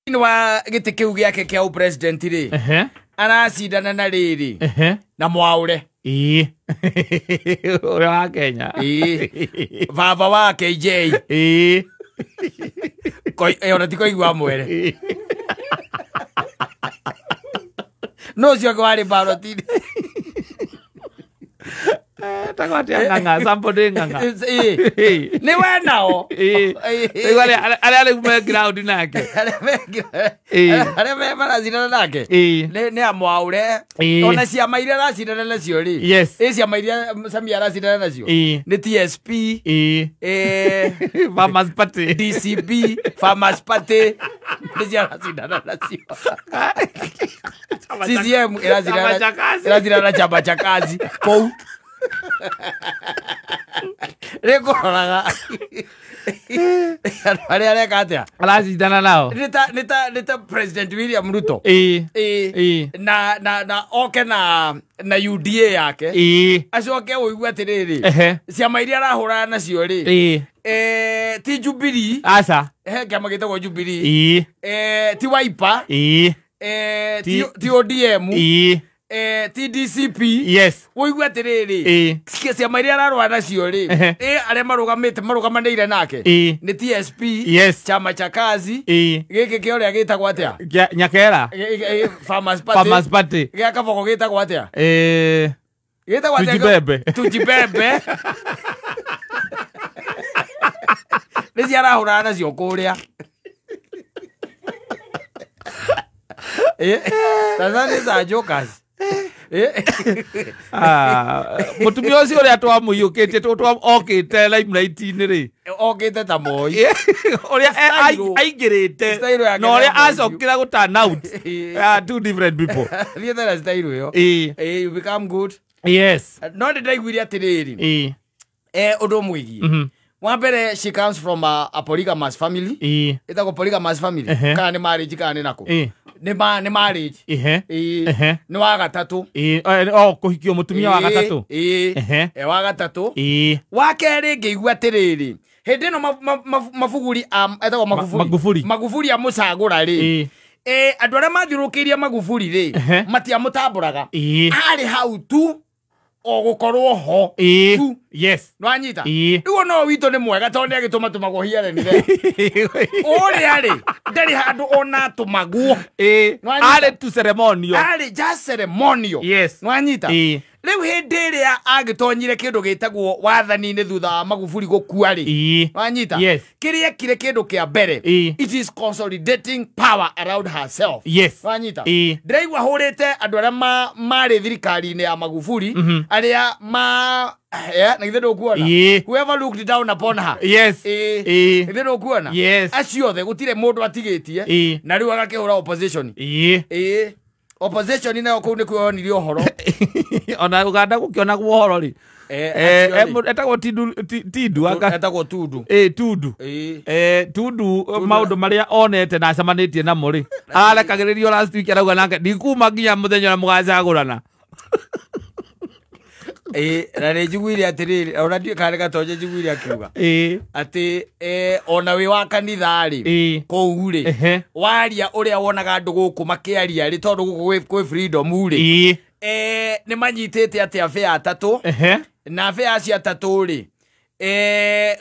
Thĩinĩ wa gĩtĩ kĩu gĩake kĩa ũpresident rĩ, aracindana na rĩrĩ na Mwaũre. Ĩĩ. Ũrĩa wa Kenya. Ĩĩ. Baba wa KJ. Ĩĩ. Ona ti koigua mwere. No ũcio ũngĩ warĩ baroti-inĩ. Etagwo atĩa Ng'ang'a, somebody Ng'ang'a. Ĩĩ. Nĩ we nao. Ĩĩ. Rĩu arĩa rĩu me ground nake. Ĩĩ. Arĩa me maracindana nake. Ĩĩ. Nĩ amwaũre. Ĩĩ. Ona ciama iria aracindana nacio rĩ. Yes. Ĩ ciama iria Samia aracindana nacio. Ĩĩ. Nĩ TSP. Ĩĩ. Farmers Party. DCB, Farmers Party. Nĩcio aracindana nacio. CCM Chama cha kazi. ĩracindana na chama cha kazi kũu. Nĩngũroraga andũ arĩa areka atĩa. Aracindana nao. Nĩ ta President William Ruto. Ĩĩ. Ĩĩ. Ĩĩ. Na oke na UDA yake. Ĩĩ. Acoke ũigue atĩrĩrĩ, ciama iria arahũrana nacio rĩ, Ĩĩ. ti Jubilee. Aca. He kĩama gĩtagwo Jubilee. Ĩĩ. Ti Wiper. Ĩĩ. Ti ODM. Ĩĩ. Ti DCP. Yes. Ũigue atĩrĩrĩ, Ĩĩ. ciama iria ararũa nacio rĩ, ĩ arĩa marũgamĩte marũgamanĩire nake Ĩĩ. nĩ TSP. Yes. Chama cha kazi. Ĩĩ. Gĩkĩ kĩa ũrĩa gĩtagwo atĩa? Nyakera. Farmers Party. Farmers Party. Gĩa Kabogo gĩtagwo atĩa? Gĩtagwo atĩa? Tujibebe. Tujibebe. Nĩcio arahũrana nacio kũrĩa. Tanzania za jokers. Mũtumia ũcio ũrĩa twamũiyũkĩtie okĩte limelight-inĩ rĩ, Okĩte ta Moi. Ũrĩa Style. aingĩrĩte Style yake na ũrĩa na Moi. acokire gũ turn out. Ah, two different people. Thiĩte na style ĩyo. Ĩĩ. You become good. Yes. No nĩ ndaiguire atĩrĩrĩ, Ĩĩ. ũndũ mwĩgiĩ wa mbere, she comes from a polygamous family. Ĩĩ. Ĩtagwo polygamous family. Kana nĩ marriage kana nĩ nakũ? Ĩĩ. Nĩ marriage. Ihe. Ĩĩ. Nĩ wa gatatũ. Ĩĩ. O kũhikio mũtumia wa gatatũ. Ĩĩ. Wa gatatũ. Ĩĩ. Wa kerĩ, ngĩigua atĩrĩrĩ, hĩndĩ ĩno Mabuguri etagwo Magufuli. Magufuli. Magufuli amũcagũra rĩ, andũ arĩa mathiũrũrũkĩirie Magufuli rĩ, matiamũtambũraga. Arĩ hau tu o gũkorwo ho tu. Nĩwanyita? Rĩu ona ũyũ witũ nĩ mwega tondũ nĩ agĩtũma tũmagwo hiarenire ũrĩa rĩ, ndarĩ handũ ona atũmagwo. Nĩwanyita? Arĩ tu ceremonial. Arĩ just ceremonial. Nĩwanyita? Ĩĩ. Rĩu hĩndĩ ĩrĩa agĩtonyire kĩndũ gĩtagwo wathani-inĩ thutha wa Magufuli gũkua rĩ, wanyita? Yes. Kĩrĩa ekire kĩndũ kĩa mbere, it is consolidating power around herself. Wanyita? Ĩĩ. Ndĩraigua hũrĩte andũ arĩa marĩ thirikari-inĩ ya Magufuli, arĩa ma na githĩ ndũkuona? Ĩĩ. Whoever looked down upon her. Yes. Ĩĩ. Ĩĩ. Githĩ ndũkuona? Yes. Acio othe gũtirĩ mũndũ atigĩtie. Na rĩu agakĩhũra opposition. Ĩĩ, opposition nayo kũu nĩkuo yonirie ũhoro. Ona Uganda gũkĩonagwo ũhoro rĩ. Acio rĩ. Etagwo Tindu Tindu anga. Etagwo Tundu. Ĩĩ, Tundu. Ĩĩ. Tundu maũndũ marĩa onete na acemanĩtie namo rĩ, ararekagĩrĩrio last week arauga nake ndikuma nginya mũthenya ũrĩa mũgacagũrana. Ĩĩ, na nĩ njiguire atĩrĩrĩ, ona ndiũĩ kana nĩ Gatonye njiguire akiuga atĩ ona wĩ wa kanitha rĩ, kũu rĩ, waria ũrĩa wonaga andũ gũkũ makĩaria rĩ, tondũ gũkũ kwĩ freedom rĩ, nĩ manyitĩte atĩ abĩa atatũ, na abĩa acio atatũ rĩ,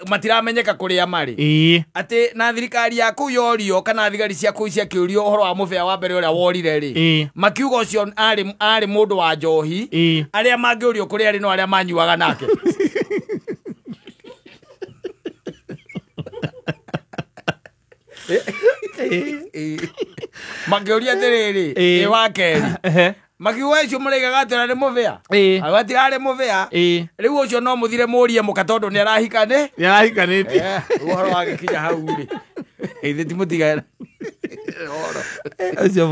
matiramenyeka kũrĩa marĩ, atĩ na thirikari ya kũu yorio kana thigari cia kũu ciakĩũrio ũhoro wa mũbĩa wa mbere ũrĩa worire rĩ, makiuga ũcio arĩ mũndũ wa njohi, arĩa mangĩũrio kũrĩa arĩ no arĩa manyuaga nake. Ĩĩ. Makĩũria atĩrĩrĩ, ĩ wa kerĩ, makiuga ũcio mũraigaga atĩ ona nĩ mũbĩa, Auga atirarĩ mũbĩa. Rĩu ũcio no mũthire mũrie mũka tondũ nĩ arahikane. Nĩ arahikanĩtie. Ũhoro wagĩkinya hau rĩ, ithe ti mũtigana ũhoro. Ũcio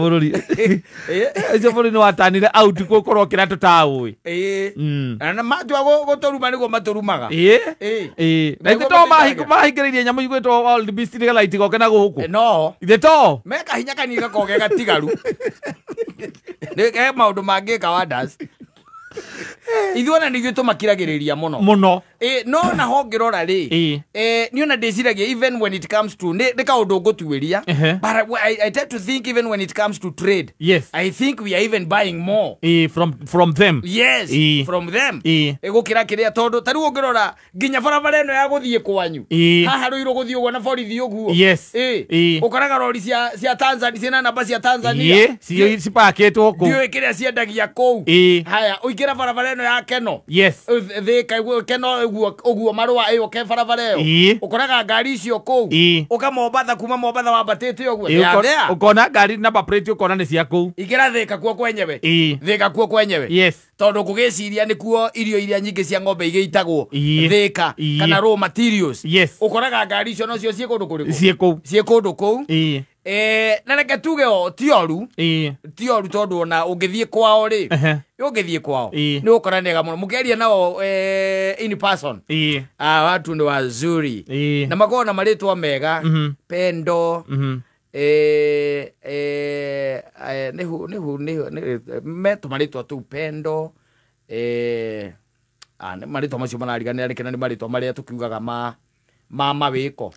bũrũri nĩ watanire out gũkorwo kĩrĩa tũtaũĩ. Ĩĩ. Na matua gũtũruma nĩguo matũrumaga. Ĩĩ. Ĩĩ. Na ithe to mahingĩrĩirie nyamũ igwĩtwo wild beast nĩgetha itigoke na gũkũ. No Ithe to me kahinya kanini gakoragwo ge gatigaru. Nĩ he maũndũ mangĩka wonders. Ithuĩ ona nĩ ithuĩ tũmakiragĩrĩria mũno. Mũno. No na ho ngĩrora rĩ, niĩ ona ndĩciragia even when it comes to nĩ kaũndũ ngũtuĩria, but I tend to think even when it comes to trade, yes, I think we are even buying more from them. Yes, from them. Gũkĩra kĩrĩa tondũ ta rĩu ũngĩrora nginya barabara ĩno ya gũthiĩ kwanyu haha Rũirũ gũthiĩ ũguo na borithi ũguo, yes, ũkoraga rori cia Tanzania ciĩna namba cia Tanzania cipakĩtwo kũu, ndiũĩ kĩrĩa ciendagia kũu. Haya, ũingĩra barabara ĩno ya Keno, yes, Thika Keno ũguo marũa ĩyo ke barabara ĩyo, ũkoraga ngari icio kũu, ũka Mombatha, kuma Mombatha wambatĩte ũguo, ũkona ngari namba plate ũkona nĩ cia kũu. Ingĩra Thika kuo kwenyewe, Thika kuo kwenyewe, yes, tondũ ngũgĩciria nĩkuo irio iria nyingĩ cia ng'ombe igĩitagwo Thika kana raw materials, yes, ũkoraga ngari icio nocio ciĩ kũndũ kũrĩkũ, ciĩ kũndũ kũu. Na reke tuge o ti oru, ti oru tondũ ona ũngĩthiĩ kwao rĩ, ũngĩthiĩ kwao nĩ ũkora nega mũno mũkĩaria nao in person. Watu nĩ wazuri na makoragwo na marĩtwa mega, Pendo, metũ marĩtwa tũu Pendo, marĩtwa macio marariganĩra nĩ kena nĩ marĩtwa marĩa tũkiugaga ma mawĩko.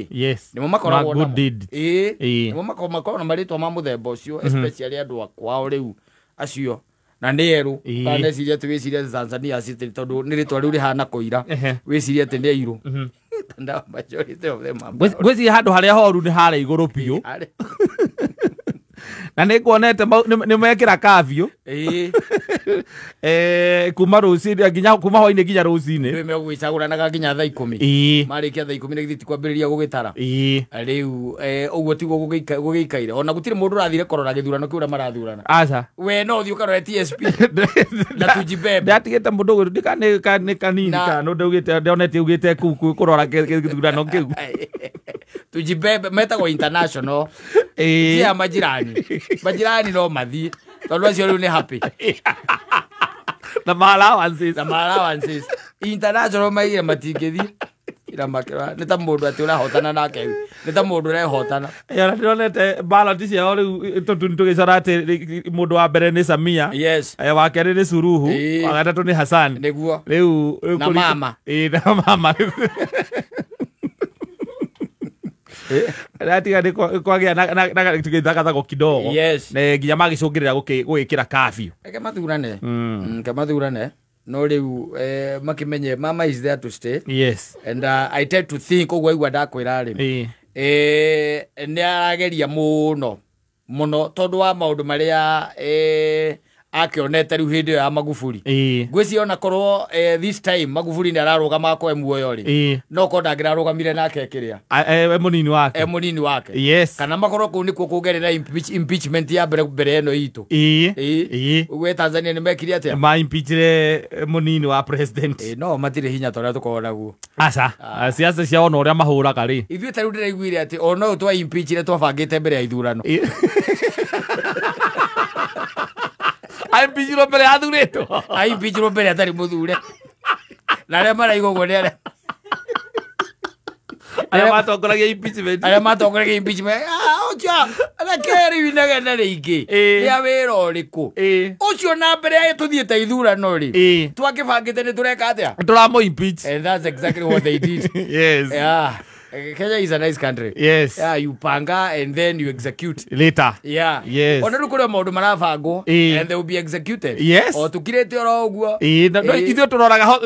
Yes, nĩmo makoragwo namo. Nĩmo makoragwo na marĩtwa ma mũthemba ũcio, especially andũ a kwao rĩu acio na nĩ erũ, kana neciria atĩ wĩcirie Tanzania city tondũ nĩ rĩtwa rĩu rĩhana kũira, wĩcirie atĩ nĩ airũ. Ngwĩciria handũ harĩa horu nĩ harĩa igũrũ biũ, na nĩ nguonete nĩ mekĩra kavyu kuma rũcinĩ nginya kuma hwainĩ nginya rũcinĩ, rĩu megũgĩcagũranaga nginya thaa 10, marĩkia thaa 10 na githĩ ti kwambĩrĩria gũgĩtara rĩu. Ũguo tiguo gũgĩikaire, ona gũtirĩ mũndũ ũrathire kũrora gĩthurano kĩu ũrĩa marathurana. Aca, we no ũthiĩ ũkarore TSP na tujibebe. Ndatigĩte mũndũ ũgwĩtwo nĩ kanini kana ndaugĩte ndonete ugĩte kũu kũrora gĩthurano kĩu. Tujibebe metagwo international, ti a majirani, majirani no mathiĩ tondũ acio rĩu nĩ happy na ma allowances, na ma allowances international maigire matingĩthiĩ ira makĩra nĩ ta mũndũ atĩ ũrahotana nake, nĩ ta mũndũ ũrehotana. Ona ndĩronete ballot ciao rĩu tũgĩcora atĩ mũndũ wa mbere nĩ Samia, yes, wa kerĩ nĩ Suluhu, wa gatatũ nĩ Hassan, nĩguo rĩu na mama, na mama ratiga nĩ kwagĩa na gĩthagathagwo kidogo, nginya magĩcũngĩrĩra gũgĩkĩra curfew. Reke mathurane, reke mathurane, no rĩu makĩmenye mama is there to stay. Yes, and I tend to think ũguo aigua ndakwĩra rĩ, nĩ arageria mũno mũno tondũ wa maũndũ marĩa akĩonete rĩu hĩndĩ ĩyo ya Magufuli. Ngwĩciria ona korwo this time Magufuli nĩ ararũgama akoe muoyo rĩ, no korwo ndangĩrarũgamire nake kĩrĩa mũnini wake, mũnini wake, yes, kana makorwo kũu nĩkuo kũngerera impeachment ya mbere ĩno itũ. Ũguo Tanzania nĩ mekire atĩa? Ma impeachire mũnini wa president. No matirĩ hinya ta ũrĩa tũkoragwo naguo. Aca, siasa ciao ona ũrĩa mahũraga rĩ, ithuĩ ta rĩu ndĩraiguire atĩ ona ũyũ twa impeachire twabangĩte mbere ya ithurano. Aimpeachirwo mbere athurĩtwo, aimpeachirwo mbere atarĩ mũthure, na arĩa maraiga ũguo nĩ arĩa matongoragia impeachment, arĩa matongoragia impeachment. Ũcio reke rĩu inegene rĩingĩ rĩa wĩra ũrĩkũ ũcio, na mbere ya tũthiĩte ithurano rĩ, twakĩbangĩte nĩ tũreka atĩa? Tũramũ impeach. And that's exactly what they did. Yes. Yeah. Kenya is a nice country. Yes. Yeah, you panga and then you execute later. Yeah. Yes. Ona rĩu kũrĩ maũndũ marabangwo and they will be executed. Yes. O tũkirĩte oro ũguo. Ithuĩ tũroraga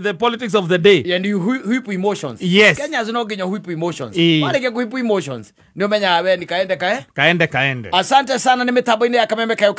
the politics of the day. And you whip emotions. Yes. Kenyans no nginya whip emotions. Warĩkia whip emotions nĩ ũmenyaga we ni kaende kae. Kaende kaende. Asante sana nĩ mĩtambo-inĩ ya Kameme Kayo.